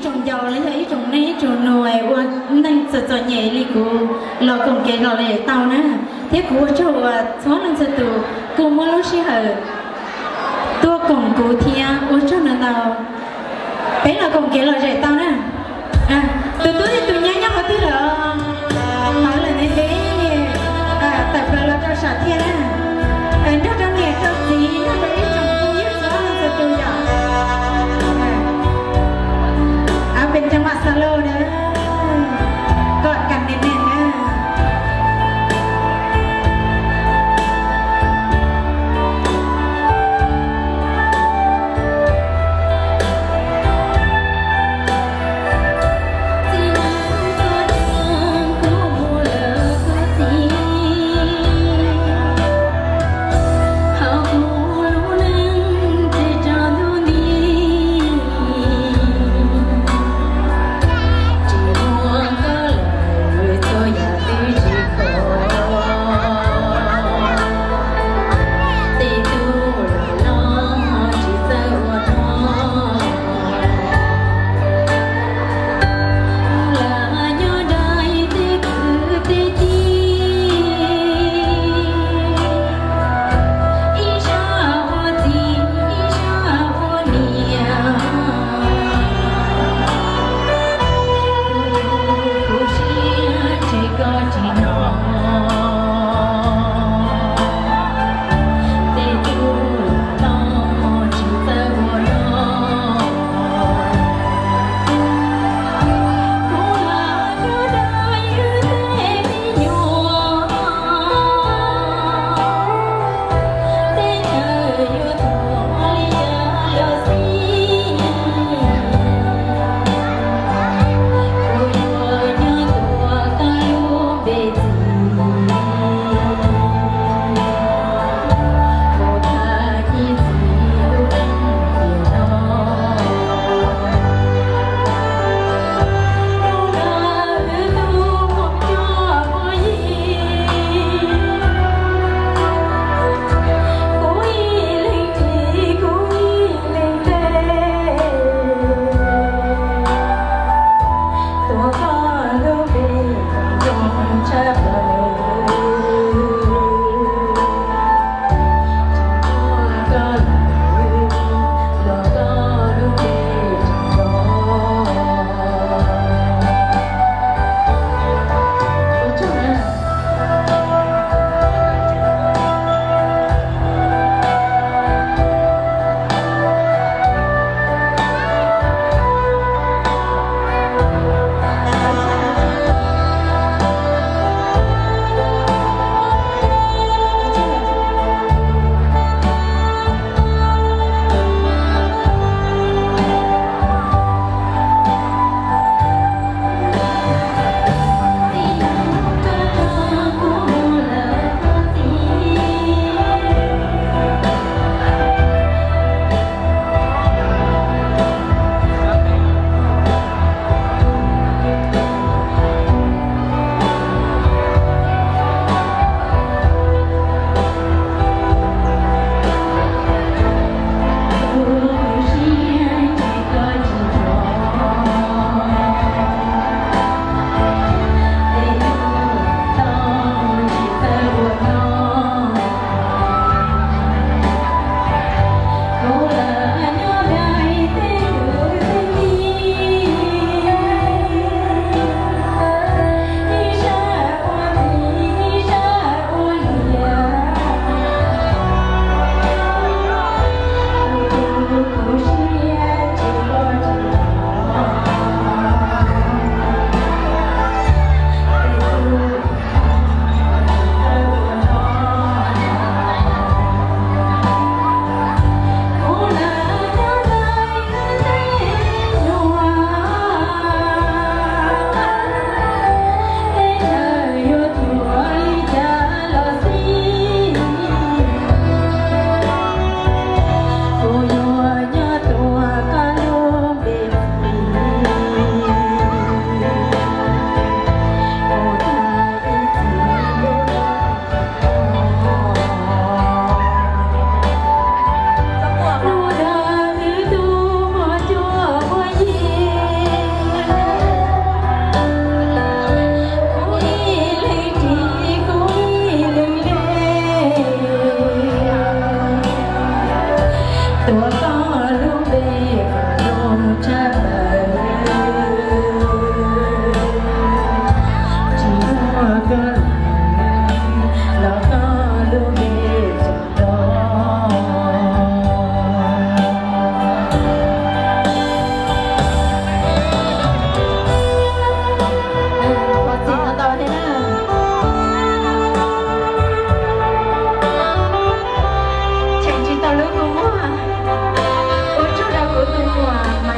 Tsoom yau los yog ib tsoom neej ib tsoom nus ua neej txom txom nyem li kuv los koom kev lom zem tau na, thiab kuv ua tsaug uas txhua leej txhua tus kuj muab lub sij hawm tuaj koom kuv thiab ua tsaug ntau ntau. Peb los koom kev lom zem tau na. Tus tub thiab tus nyab nyob qhov twg lawm? Tau lawm ne, peb tawm plaws los rau sam thiaj na. Nrog rau niam rau txiv nrog rau ib tsoom phooj ywg txhua leej txhua tus yom. Áo bên trong mặt xa lô đó. Gọn gàng nền nền nha.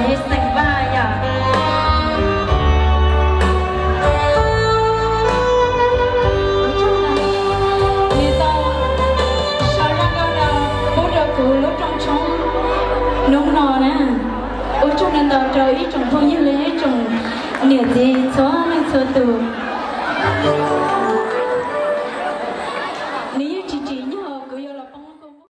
Xeem Vaj yom. Nws tau sau zaj nkauj no pub rau kuv lub rooj tshoob hnub no na. Ua tsaug ntau ntau rau ib tsoom phooj ywg los yog ib tsoom niam txiv txhua leej txhua tus.